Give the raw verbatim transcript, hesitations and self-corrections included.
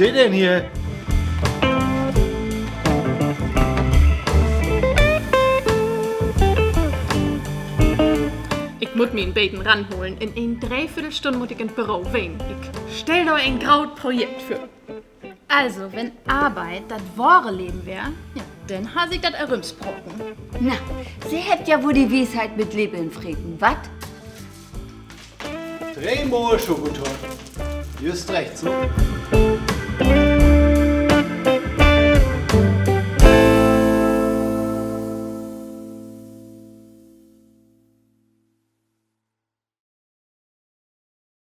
Se denn hier? Ik mutt mi en beten ranholen. In en Dreeviertelstunn mutt ik in't Büro ween. Ik stell dor en groot Projekt vör. Also, wenn Arbeit dat wahre Leven weer, ja, denn harr sik dat rümspraken. Na, Se hebbt ja woll de Wiesheit mit Lepeln freten, wat? Dree Mal Schokotorten. Jüst recht, so.